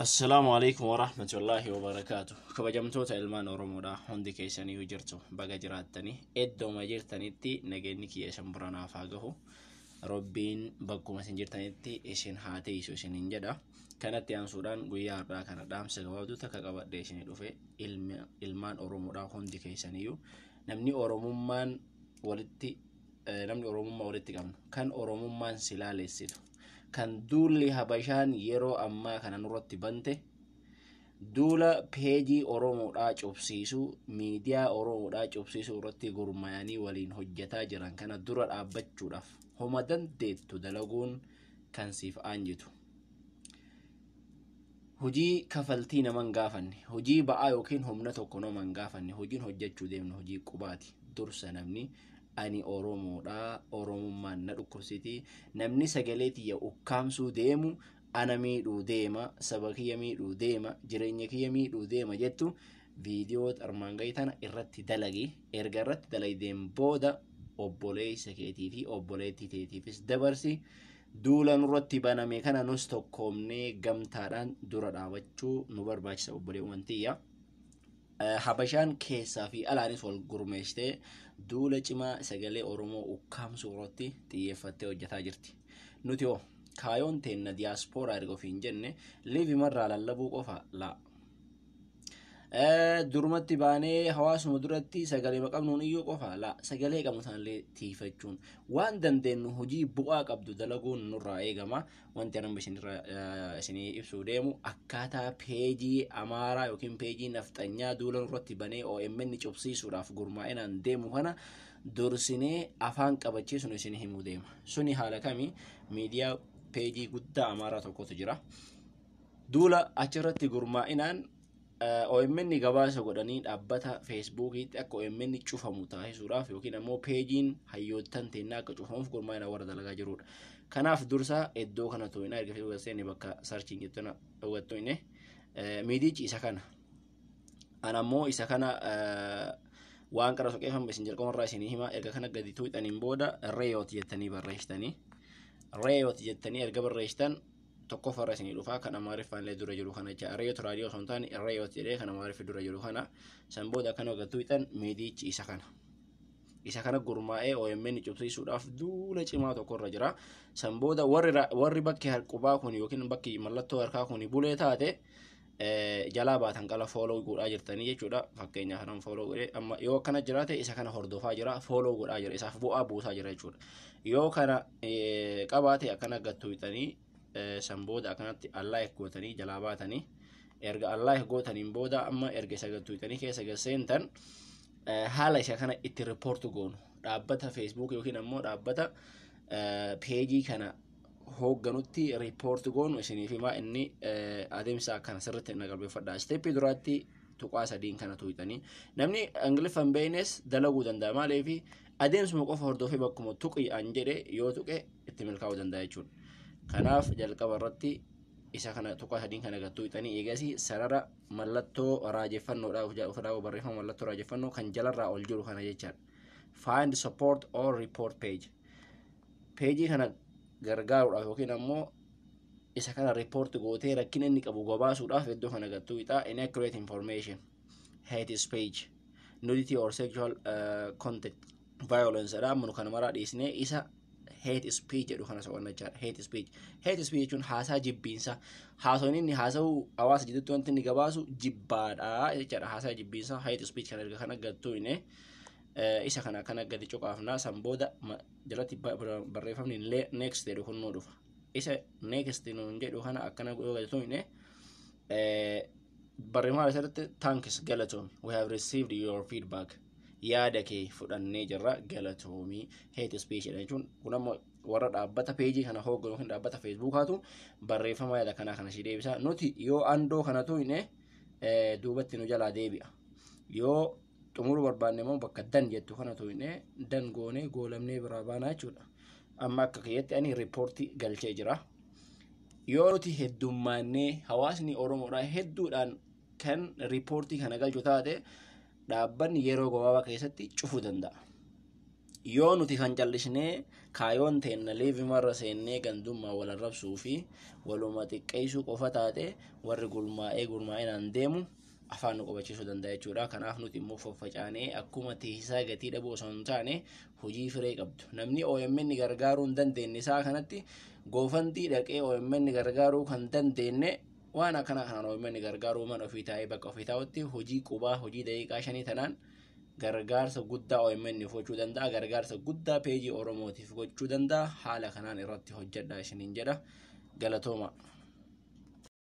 Assalaamu alaikum warahmatullaahi wabarakaatu. Kabajamtoota ilmaan Oromoodha, hundi keessanii jirtu, baga jiraattanii. Iddooma jirtanitti nageenyi kiyya isin bira naaf haa gahu. Rabbiin bakkuma isin jirtanitti isin haa teessu isiniin jedha. Kanatti aansuudhaan guyyaa har'aa kana dhaamsa gabaabduu takka qabadhee isinii dhufe. Ilmaan Oromoodha, hundi keessaniyyuu namni Oromummaan walitti, namni Oromummaa walitti qabnu, kan Oromummaan silaalessitu, kan duulli Habashaan yeroo ammaa kana nurratti bante, duula peejii Oromoodhaa cubsiisuu, miidiyaa Oromoodhaa cubsiisuu irratti gurmaa'anii waliin hojjetaa jiran kana dura dhaabbachuudhaaf homa dandeettu dalaguun kan siif aanjitu. Hojii kafaltii naman gaafanne, hojii ba'aa yookiin humna tokko naman gaafanne, hojiin hojjechuu deemnu hojii qubaati. Dursa namni ani Oromoodhaa, Oromummaan na dhukkubsiti, namni sagalee tiyya ukkaamsuu deemu ana miidhuu deema, saba kiyya miidhuu deema, jireenya kiyya miidhuu deema jettu, viidiyoo armaan gadii tana irratti dalagi. Erga irratti dalagdeen booda obboleessa keetii fi obboleettii teetiifis dabarsi. Duula nurratti baname kana nus tokkoomnee gamtaadhaan dura dhaabachuu nu barbaachisa, obboleewwan tiyya. Habashaan keessaa fi alaanis wal gurmeessitee duula cimaa sagalee Oromoo ukkaamsuu irratti xiyyeeffattee hojjetaa jirti. Nuti hoo kaayoon teenna diyaaspooraa erga ofiin jenne liivimarraa lallabuu qofa laa. Durumatti baanee hawaasuma duratti sagalee qabnuun iyyuu qofa laa. Sagalee qabnu sanallee tiifachuun waan dandeenyu hojii bu'aa qabdu dalaguun nurraa eegama. Wanti anuma isinii ibsuu deemu akkaataa peejii Amaaraa yookiin peejii nafxanyaa duula nurratti banee OMN cubsiisuudhaaf gurmaa'inaan deemu kana dursinee afaan qabachiisuun isin himuu deema. Suni haala kamii? Miidiyaa peejii guddaa Amaaraa tokkotu jira. Duula achirratti gurmaa'inaan OMN gabaasa godhanii dhaabbata Feesbuukiitti akka OMN cufamu taasisuudhaaf yookiin ammoo peejiin hayyoottan teennaa akka cufamuuf gurmaa'ina warra dalagaa jirudha. Kanaaf dursa iddoo kana tuqinaa. Erga Feesbuuk seenne bakka searchiin jettu hubattu miidichi isa kana. Ana ammoo isa kana waan qara soqeeffamu isin jalqabarraa isinii hima. Erga kana gadi tuqxaniin booda Reeyot jettanii barreessitanii, Reeyot jettanii erga barreessitan tokkoffarra isinii dhufaa, kan Amaariffaan illee dura jiru kana jecha. Reeyot raadiyoo osoo hin taane Reeyot jedhee kan Amaariffi dura jiru kana. San booda akkana gadi tuqxan, miidichi isa kana. Isa kana gurmaa'ee OMN cubsiisuudhaaf duula cimaa tokkorra jira. San booda warri bakki harqubaa kun yookiin bakki mallattoo harkaa kun bulee taate jalaa baatan qala follow godhaa jirtanii jechuudha. Fakkeenyaaf kanan follow godhee amma yoo akkana jiraate isa kana hordofaa jira, follow godhaa jira, isaaf bu'aa buusaa jira jechuudha. Yoo kana qabaate akkana gattuuxanii, san booda akkanatti unlike gootanii jalaa baatanii. Erga unlike gootaniin booda amma erga isa gattuuxanii keessa gaseentan, haala isa kana itti report goonu dhaabbata Feesbuuk yookiin ammoo dhaabbata peejii kana hoogganutti report goonu isiniif himaa. Inni adeemsa akkana sirriitti na qalbeeffadha. Steppii duraatti tuqaa sadiin kana tuqxanii, namni Ingiliffa hin beeknes dalaguu danda'a. Maaliif? Adeemsuma qofa hordofee bakkuma tuqi an jedhe yoo tuqe itti milkaa'uu danda'a jechuudha. Kanaaf jalqaba irratti isa kana tuqaa sadiin kana gad tuqxanii, eegasii sarara mallattoo raajeffannoodha ofirraa barreeffama mallattoo raajeffannoo kan jalarraa ol jiru kana jechaadha. Find support or report page. Peejii kana gargaaruudhaaf yookiin ammoo isa kana report gootee rakkina inni qabu gabaasuudhaaf iddoo kana gad tuqxaa. Inaccurate information, hate speech, nudity or sexual content, violence dha. Amma nu kana maraa dhiisnee isa hate speech jedhu kana soqonna jechaadha. Hate speech. Hate speech jechuun haasaa jibbiinsa. Haasoon inni haasa'u hawaasa jidduutti wanti inni gabaasu jibbaadha jechaadha. Haasaa jibbiinsa, hate speech kana erga kana gattuu inni isa kana akkana gadi cuqaafnaa. San booda jalatti barreeffamni next jedhu kun nuu dhufa. Isa next nuun jedhu kana akkana yoo gadi tuqne, barreeffama asirratti "Thanks, galatoomi, we have received your feedback", yaada kee fudhannee jirra, galatoomii, hate speech jedha jechuun kun ammoo warra dhaabbata peejii kana hoogganu yookiin dhaabbata Feesbuukaatu barreeffama yaada kanaa kana si deebisa. Nuti yoo andoo kana tuqne duubatti nu jalaa deebi'a. Yoo xumuruu barbaanne immoo bakka done jettu kana tuqne, done goonee goolamnee biraa baanaa jechuudha. Amma akka kiyyatti ani reportii galchee jira. Yoo nuti heddummaannee hawaasni Oromoodhaa hedduudhaan kan reportii kana galchu taate, dhaabbanni yeroo gabaabaa keessatti cufuu danda'a. Yoo nuti kan callisnee kaayoon teenna liivimarra seennee gandummaa wal arrabsuu fi waluma xiqqeessuu qofa taate, warri gurmaa'ee gurmaa'inaan deemu afaan nu qabachiisuu danda'a jechuudha. Kanaaf nuti immoo faffacaanee akkuma tiisaa gatii dhabuu osoo hin taane hojii firee qabdu. Namni OMN gargaaruu hin dandeenye isaa kanatti GoFundMe dhaqee OMN gargaaruu kan dandeenye, waan akkana kanaan OMN gargaaruu mana ofii taa'ee bakka ofii taa'utti hojii qubaa hojii daqiiqaa 5 tanaan gargaarsa guddaa OMN gochuu danda'a. Gargaarsa guddaa peejii Oromootiif gochuu danda'a. Haala kanaan irratti hojjedha isiniin jedha. Galatooma.